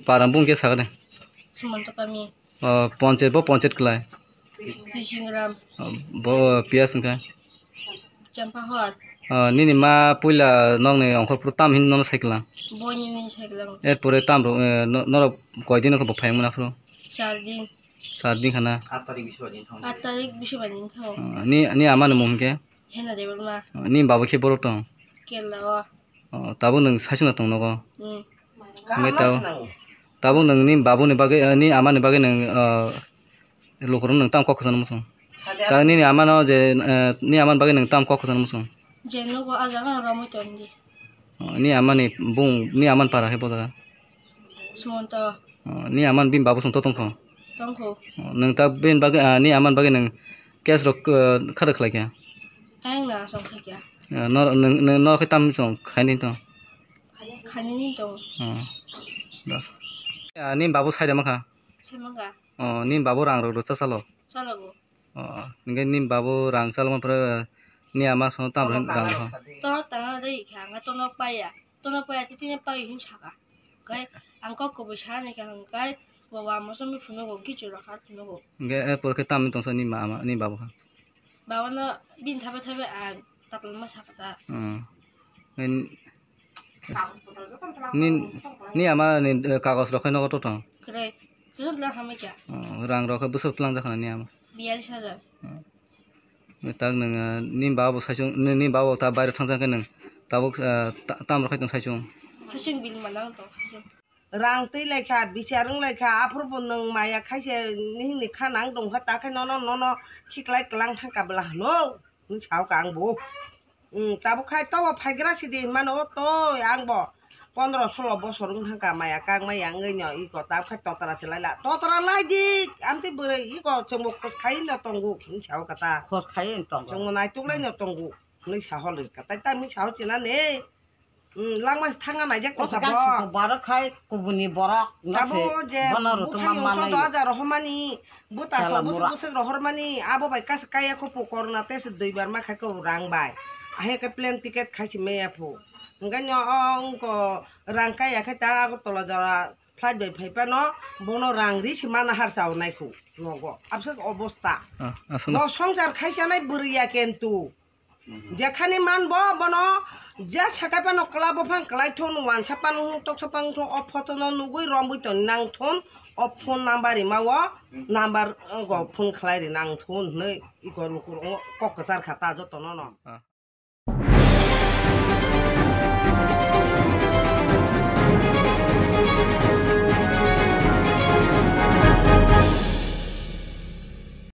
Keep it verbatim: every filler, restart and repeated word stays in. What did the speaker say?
Para bung khe sakha de. Sumanto kami. O, ponchayat bo ponchayat klai. Tisingram. O, bo P S wngkha. Champahor. O, nini ma puila nokni ongkhor phuru tam hin nono sai klang? Bo nini sai klang. Erpore tam rok, eh, no-, norok koi din khe bo phai mona phuru? Char din. Char din khana. Aat tarik biswa din thang. Aat tarik biswa din thang. O, ni, ni ama ni mung khe? Hena Debbarma. O, ni babo khe borok tong? Kerala o. O, tabuk nwng saichung na tong nogo? Hmm. Hingke tabuk, tabuk nwng ni babu ni bagwi, eh, ni ama ni bagwi nwng, eh, lukurok nwng tam kok kwchangno muchung. Ta nini ama no je, eh, ni ama ni bagwi nwng tam kok kwchangno muchung. Je nogo a jaga no romwi tongdi. O, ni ama ni bung, ni ama ni para khe bo jaga? Sumonto. O, ni ama ni bini babu song to tongkho? Tongkho. O, nwng ta bini bagwi, ah, ni ama ni bagwi nwng case rok, eh, kha rwkhlai kha? Ayang na song khai kha. Eh, nor-, nwng, nwng, nor khe tam song khaini tong? Khaini ni tong. O, das. Ah, ni babu sai da makha? Sai makha. O, ni babu rang rok rwcha chalo? Chalogo. O, hingke ni babu rang chalma pore ni ama song tam rang kho? To tanga dei kha, ang tono paya. Tono paya titine payo hin saka. Kai ang kok kubui sa ni kha, kai bo wa mo somi phunugo, kichu rok ha phunugo. Hingke e pore khe tam tongsa ni ma ama, ni babu kha? Baba no bin thabe thabe ang tatlama saka ta. O. Ni, ni ama ni, eh, kagos rok khe nogo to tong? Kwrwi. Kwrwi bwla hamai kha. O, rang rok khe bwswk twlang jakha ni ama? Biyalish hajar. O. Tak nwng, eh, ni baba bo saichung, ni, ni baba bo ta bairok thang jakha nwng tabuk, eh, ta-, tam rok khai tong saichung? Saichung bini manang tong. Rang twi lai kha, bichar wng lai kha, aphuru bo nwng maya khaise nihini kha nang tong kha, ta khai nono, nono khiklai kwlang thang kha bwla hwno. Hwnwi sao ka ang bo. Hmm, tabuk khai tobo phaigra sidi hinmano o toi ang bo pondro solo bosor wng thang kha maya kak maya wngwi no iko tabuk khai totra se laila. Totra lai di, amtwi bwrwi iko chwngbo khos khai no tongo hwnwi sao ka ta. Khos khai no tongo. Chwngbo naituk lai no tongo hwnwi sa hol rwkha. Tai ta hwnwi sao china ne. Hmm, langma se thangna naijak tongkha bo. Borok khai kubuni borok. Tabo je buphang chaudo hajar rohormani, buta sok bwswk bwswk rohormani, abo bai kasa kaya kho pho corona test duibar ma khai kho rang bai. Ahe khe plane ticket khai se maya pho. Hingke no o wngko rang kaya khe ta Agartala jora flight bai phai phano bono rang ri se mana har chao nai kho nogo. Abse obosta. Ah, aswk no. Bo songsar khai chanai bwrwi ya kentu. Jekhani man bo bono je sakai pano kla buphang klai thun, wansa pano hwn, toksa pano hwn, o photo no nugwi romwi tong nang thun, o phone number rima o number go phone khlai ri nang thun hwnwi iko lukurok kok kwchar kha ta joto no no. Ah.